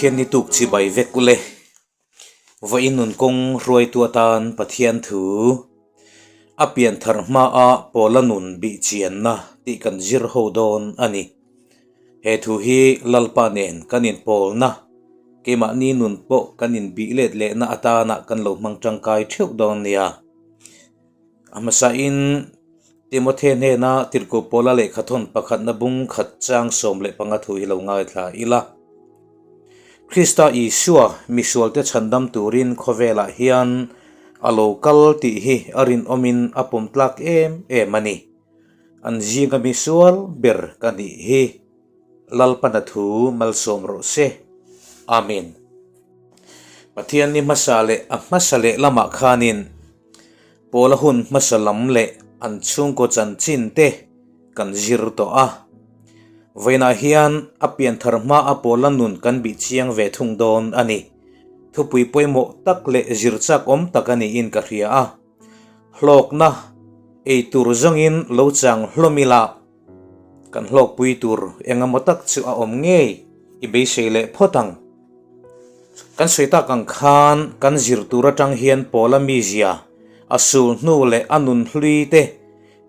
Pathian ni tuk chibai vek ule. Vawiin nun kawng hruaitu atan Pathian thu a pian thar hmaa Pawla nun bih chianna tih kan zir ho dawn a ni. He thu hi Lalpa nen kan inpawlna, keimahni nun pawh kan inbih let lehna atana kan lo hmang tangkai theuh dawn nia. A hmasain Timothy hnena Tirhkoh Paula lehkhathawn pakhatna bung khat chang 15 thu hi lo ngaithla ila. Krista Isua misualte chhandam turin khawvelah hian a lo kal tih hi a rinawmin a pawm tlak em em a ni. An zinga misual ber ka nih hi Lalpana thu malsawm rawh se. Amen. Pathian ni hmasa leh a hmasa leh lamah khanin Pawla hun hmasa lam leh an chhungkaw chanchin te kan zir tawh a. Vawiinah hian a pianthar hma a Pawla nun kan bih chiang ve thung dawn a ni. Thupui pawimawh tak leh zir chak awm tak a niin ka hria a. Hlawkna ei tur zawngin lo chang hlawm ila kan hlawkpui tur engemaw tak chu a awm ngei i beisei leh phawt ang. Kan sawi tak ang khan kan zir tur atang hian Paula mizia, a sul hnu leh a nun hlui te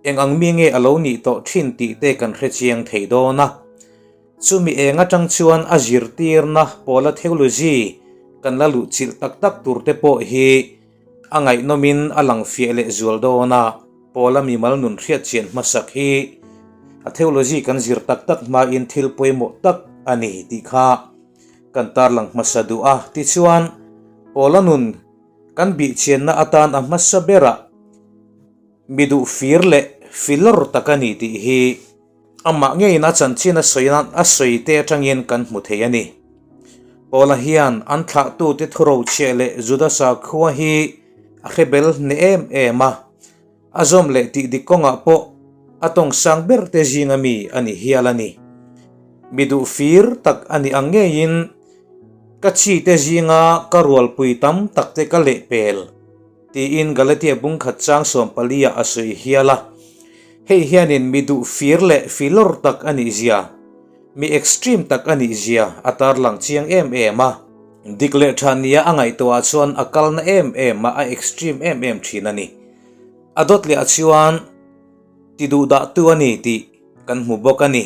eng ang mi nge a lo nih tawh thin tih te kan hre chiang thei dawn a. Chumi eng atang chuan a zirtirna Paula theology kan la luh chilh tak tak tur te pawh hi A ngaihnawmin a lang fiah leh zual dawn a, Paula mimal nun hriat chian hmasak hi a theology kan zir tak tak hmain thil pawimawh tak a ni tih kha kan tarlang hmasa duh a. Tichuan, Paula nun kan bih chianna atan a hmasa berah mi duh fir leh filawr tak a ni tih hi Amah ngeiin a chanchin a sawi nan a sawi te atangin kan hmu thei a ni. Paula hian an thlahtute thurochhiah leh Juda sakhua hi a hre bel hneh em em a, a zawm leh tih dik kawngah pawh a tawng sang ber te zinga mi a ni hial a ni. Mi duh fir tak a nih ang ngeiin ka chi te zinga ka rualpui tam tak te ka lehpel. Tiin Galatia bung khat chang 14 ah a sawi hial a. Hei hianin mi duh fir leh filawr tak a nih zia, mi extreme tak a nih zia a tarlang chiang em em a. Dik leh tha nia a ngaihtuah chuan a kalna em em a, a extreme em em thin a ni. A dawt leh ah chuan ti duh dah tu a ni tih kan hmu bawk a ni.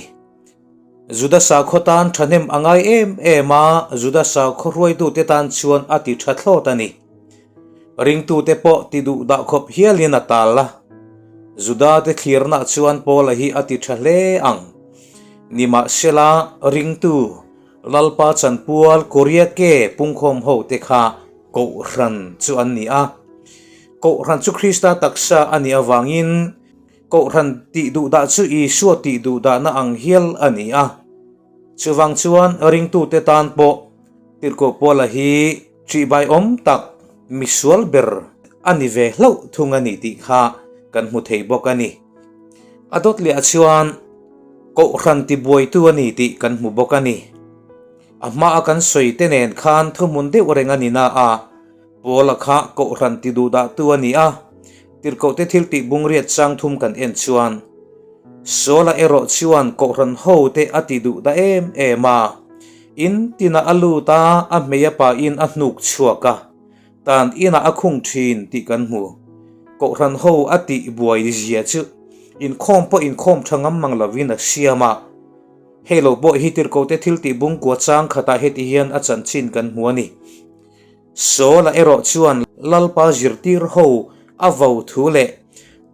Juda sakhaw tan thahnem a ngai em em a, Juda sakhaw hruaitute tan chuan a ti tha thlawt a ni. Ringtute pawh ti duh dah khawp hialin a tal a. Judate thlirnah chuan Paula hi a ti tha hle ang. Nimahsela, ringtu Lalpa chanpual Koriake pungkhawm hote kha Kohhran chu an ni a. Kohhran chu Krista taksa a nih avangin, Kohhran tih duhdah chu Isua tih duhdahna ang hial a ni a. Chuvang chuan ringtute tan pawh Tirhkoh Paula hi ṭihbaiawm tak misual ber a ni ve hlauh thung a ni tih kha kan hmu thei bawk a ni. A dawt leh ah chuan Kohhran tibuaitu a ni tih kan hmu bawk a ni. A hmaa kan sawi te nen khan thuhmun deuh reng a ni na a, Paula kha Kohhran ti duhdahtu a ni a, Tirhkohte thil tih bungriat chang thum kan en chuan Saula erawh chuan Kohhran hote a ti duh ta em em a, in tinah a lut a, a hmei a pahin a hnuk chhuak a, tan inah a khung thin tih kan hmu. Kohhran ho a tih buai zia chu inkhawm pawh inkhawm tha ngam mang lovin a siam a. Hei lo pawh hi Tirhkohte thil tih bungkua chang khatah heti hian a chanchin kan hmu a ni. Saula erawh chuan Lalpa zirtir ho a vo thu leh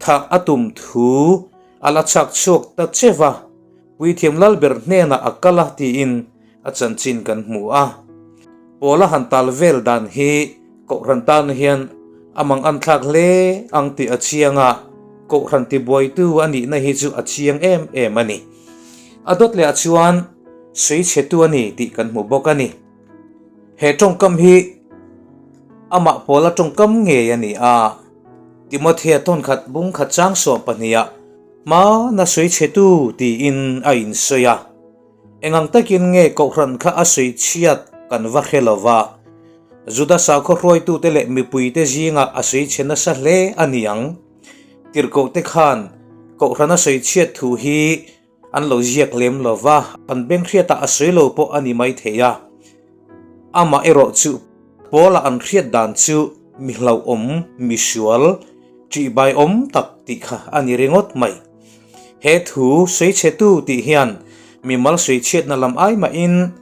thah a tum thu a la chhak chhuak ta che va, Puithiam Lalber hnenah a kal a tiin a chanchin kan hmu a. Paula han tal vel dan hi Kohhran tan hian a mang an thlak hle ang tih a chiang a, Kohhran tibuaitu a nihna hi chu a chiang em em a ni. A dawt leh ah chuan sawichhetu a ni tih kan hmu bawk a ni. He tawngkam hi amah Paula tawngkam ngei a ni a, Timothea tawnkhat bung khat chang 12 ah hmana sawi chhetu tiin a insawi a. Engang takin nge Kohhran kha a sawi chhiat kan va hre lo va, Juda sakhaw hruaitute leh mipuite zingah a sawi chhe nasa hle a ni ang. Tirhkohte khan Kohhran a sawi chhiat thu hi An lo ziak lem lo va, an beng hriatah a sawi lo pawh a ni mai thei a. Amah erawh chu Paula an hriat dan chu mi hlauhawm, mi sual, ṭihbaiawm tak tih kha a ni ringawt mai. He thu sawichhetu tih hian mimal sawichhiatna lam ai mahin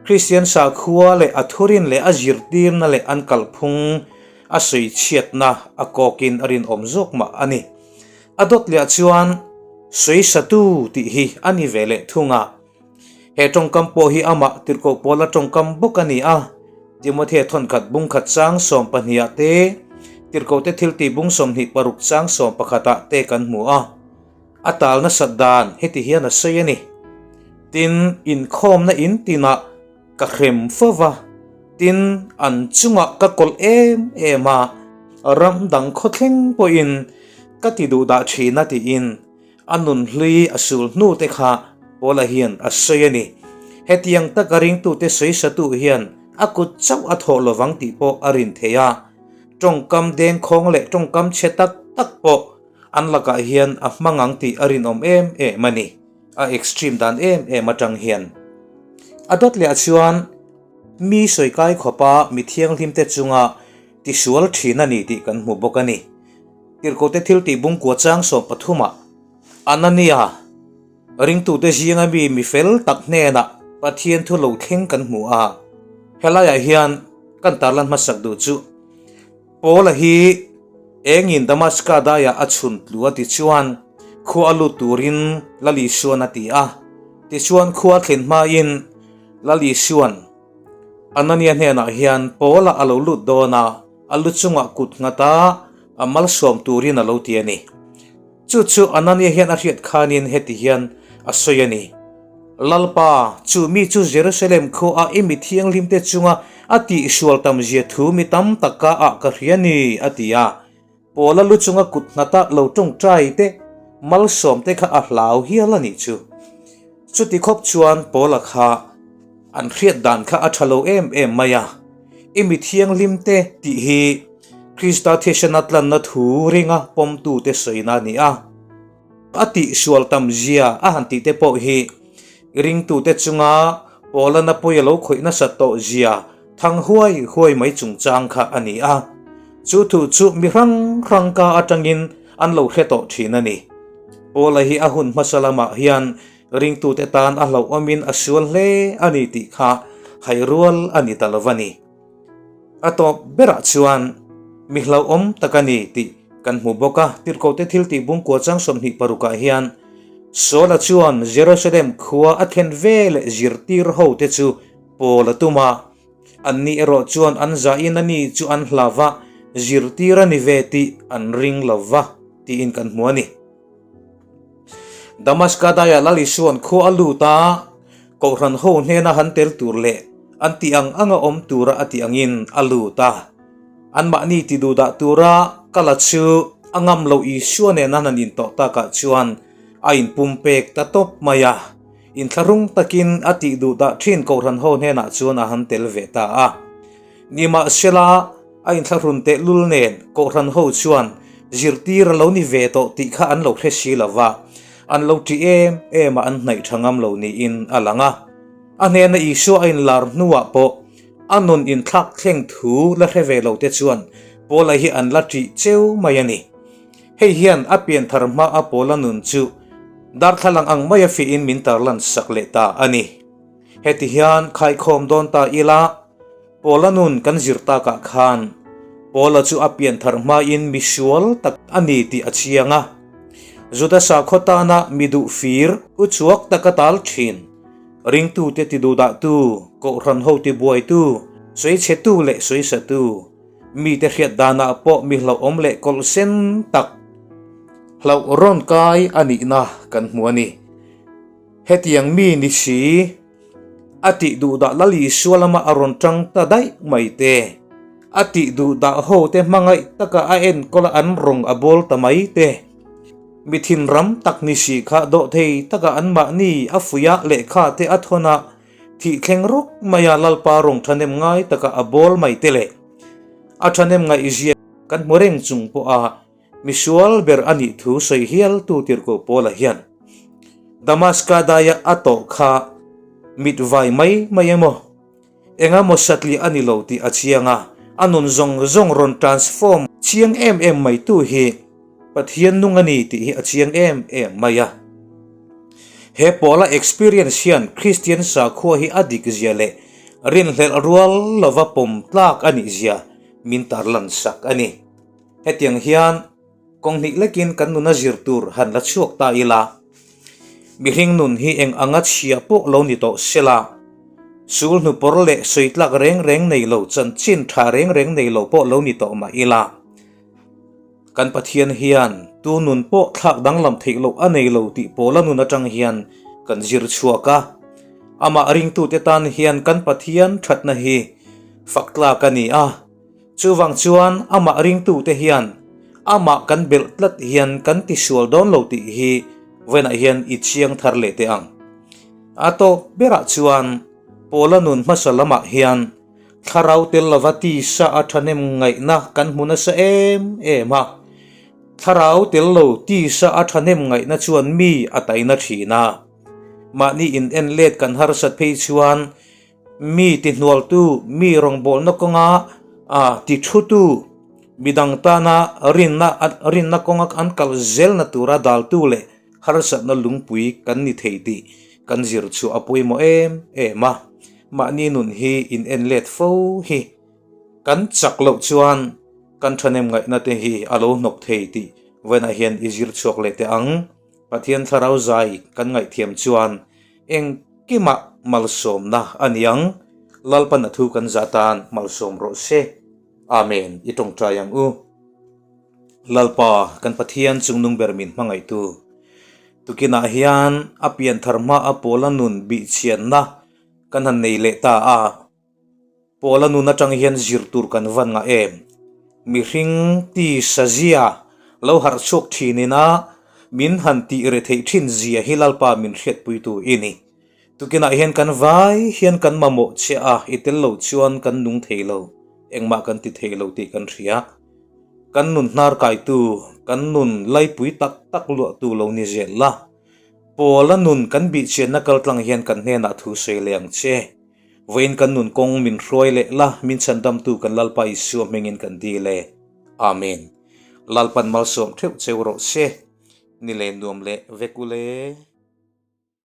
Kristian sakhua leh a thurin leh a zirtirna leh an kalphung a sawichhiatna a kawkin a rinawm zawk mah a ni. A dawt leh ah chuan sawisatu tih hi a ni ve leh thung a. He tawngkam pawh hi amah Tirhkoh Paula tawngkam bawk a ni a, Timothea thawnkhat bungkhat chang 12 ah te, Tirhkohte thiltih bung 26 chang 11 ah te kan hmu a. A tal nasat dan heti hian a sawi a ni. Tin, inkhawmna in tinah ka hrem fo va, tin, an chungah ka kawlh em em a, ram dang khawthleng pawhin ka ti duh dah thin a tiin A nun hlui a sul hnu te kha Paula hian a sawi a ni. Hetiang taka ringtute sawisatu hian a kut chauh a thawh lovang tih pawh a rin thei a. Tawngkam dengkhawng leh tawngkam chhe tak tak pawh an lakah hian a hmang ang tih a rinawm em em a ni. A extreme dan em em atang hian. A dawt leh ah chuan mi sawikai khawpa mi thianghlimte chunga tisual thin a ni tih kan hmu bawk a ni. Tirhkohte thil tih bungkua chang 13 ah Anania, ringtute zinga mi mi fel tak hnenah Pathian thu lo thleng kan hmu a. Helaiah hian kan tarlan hmasak duh chu Paula hi engin Damaska daiah a chhun tlu a tichuan khua a lut turin Lal Isuan a ti a. Tichuan khua thlen hmain Lal Isuan Anania hnenah hian Paula a lo lut dawn a, a lu chungah kut nghat a, a malsawm turin a lo ti a ni. Chu chu Anania hian a hriat khanin heti hian a sawi a ni, Lalpa, chu mi chu Jerusalem khuaah i mi thianghlimte chunga a tihsual tamzia thu mi tam tak ka ah ka hria ni, a ti a. Paula lu chunga kut nghata lo tawngtai te, malsawm te kha a hlau hial a nih chu. Chuti khawp chuan Paula kha an hriat dan kha a tha lo em em mai a, I mi thianghlim te tih hi Krista thisena tlanna thu ringa pawmtute sawina a ni a. A tihsual tam zia a han tih te pawh hi ringtute chunga Paula na pawi a lo khawih nasat tawh zia thang huai huai mai chungchang kha a ni a. Chu thu chu mi hrang hrang ka atangin an lo hre tawh thin a ni. Paula hi a hun hmasa lamah hian ringtute tan a hlauhawmin a sual hle a ni tih kha hai rual a ni ta lo va ni. A tawp berah chuan mi hlauhawm tak a ni tih kan hmu bawk a. Tirhkohte thil tih bungkua chang 26 ah hian Saula chuan Jerusalem khua a thlen ve leh zirtir hote chu Paul a tum a. Anni erawh chuan an zahin ani chu an hlau va, zirtir a ni ve tih an ring lo va tiin kan hmu a ni. Damaska daiah Lal Isua'n khua a lut a, Kohhran ho hnena han tel tur leh an tih ang anga awm tura a tih angin a lut a. Anmahni ti duhdah tura kal a chu a ngam lo Isua nena han intawh takah chuan a inpumpek ta tawp mai a. Inthlahrung takin a tih duh dah thin Kohhran ho hnenah chuan a han tel ve ta a. Nimahsela, a inthlahrun tehlul nen Kohhran ho chuan zirtir a lo ni ve tawh tih kha an lo hre si lo va, an lo ṭih em em a an hnaih ṭha ngam lo niin a lang a. A hnena Isua a inlar hnuah pawh a nun inthlak thleng thu la hre ve lo te chuan Paula hi an la ṭih cheu mai a ni. Hei hian a pianthar hma a Paula nun chu darthlalang ang maia fihin min tarlan sak leh ta a ni. Heti hian khaikhawm dawn ta ila, Paula nun kan zir takah khan Paula chu a pianthar hmain mi sual tak a ni tih a chiang a. Juda sakhaw tana mi duh fir uchuak taka tal thin, ringtute tiduhdahtu, kohhran ho tibuaitu, sawichhetu leh sawisatu, Mite hriat danah pawh mi hlauhawm leh kawlh sen tak hlauh rawn kai a nihna kan hmu a ni. Hetiang mi ni si a tih duhdah Lal Isua lama a rawn tang ta daih mai te, a tih duhdah ho te hmangaih taka a enkawl a an rawng a bawl ta mai te, mi thinram tak ni si kha dawhthei taka anmahni a fuih a lehkha te a thawn a, Thih thleng rawk maia Lalpa rawng thahnem ngai taka a bawl mai te leh a thahnem ngaihzia kan hmu reng chung pawha misual ber a nih thu sawi hial tu tirhkoh Paula hian Damaska daia a tawh kha mit vai mai mai emaw? Engemaw satliah a ni lo tih a chiang a, a nun zawng zawng rawn transform chiang em em mai tu hi Pathian nung a ni tih hi a chiang em em mai a. He Paula experience hian Kristian sakhua hi a dik zia leh rinhlelh rual lova pawm tlak a nih zia min tarlan sak a ni. Hetiang hian kawng hnih lekin kan nuna zir tur han la chhuak ta ila, mihring nun hi eng anga chhia pawh lo ni tawh sela, sul hnupawr leh sawi tlak reng reng nei lo, chanchin tha reng reng nei lo pawh lo ni tawh mah ila, kan Pathian hian tu nun pawh thlak danglam theih loh a nei lo tih pawla nun atang hian kan zir chhuak a. Amah ringtute tan hian kan Pathian thatna hi fak tlak a ni a. Chuvang chuan amah ringtute hian amah kan belh tlat hian kan tisual dawn lo tih hi vawiinah hian i chiang thar leh teh ang. A tawp berah chuan Paula nun hmasa lamah hian thlarau tel lova tisa a thahnem ngaihna kan hmu nasa em em a. Thlarau tel lo tisa a thahnem ngaihna chuan mi a taina thin a. Mahni in en let kan harsat phei chuan Mi tihnualtu, mi rawngbawlna kawnga a tithutu, midang tana rinna rinna kawnga an kal zelna tura daltu leh harsatna lungpui kan ni thei tih kan zir chu a pawimawh em em a. Mahni nun hi in en let fo hi kan chak loh chuan kan thahnem ngaihna te hi a lo hnawk thei tih vawiinah hian i zir chhuak leh teh ang. Pathian thlarau zai kan ngaihthiam chuan Engkimah malsawmna a ni ang. Lalpan a thu kan zah tan malsawm rawh se. Amen. I tawngtai ang u. Lalpa, kan Pathian chungnung ber min hmangaihtu. Tukinah hian a pianthar hma a pawla nun bihchhianna kan han nei leh ta a. Paula nun atang hian zir tur kan van ngah em? Mihring ti sazia lo harh chhuak thin ina min han tih re theih thin zia hi Lalpa min hriatpuitu i ni. Tukinah hian kan vai hian kan mamawh che a, i tel lo chuan kan nung thei lo, engmah kan ti thei lo tih kan hria. Kan nun hnar kaitu, kan nun laipui tak tak luahtu lo ni zel la. Paula nun kan bihchianna kaltlang hian kan hnenah thu sawi leh ang che. Vawiin kan nun kawng min hruai leh la, min chhandamtu kan Lalpa Isua hmingin kan dil e. Amen. Lalpan malsawm theuh cheu rawh se. Ni leh nuam leh vek u le.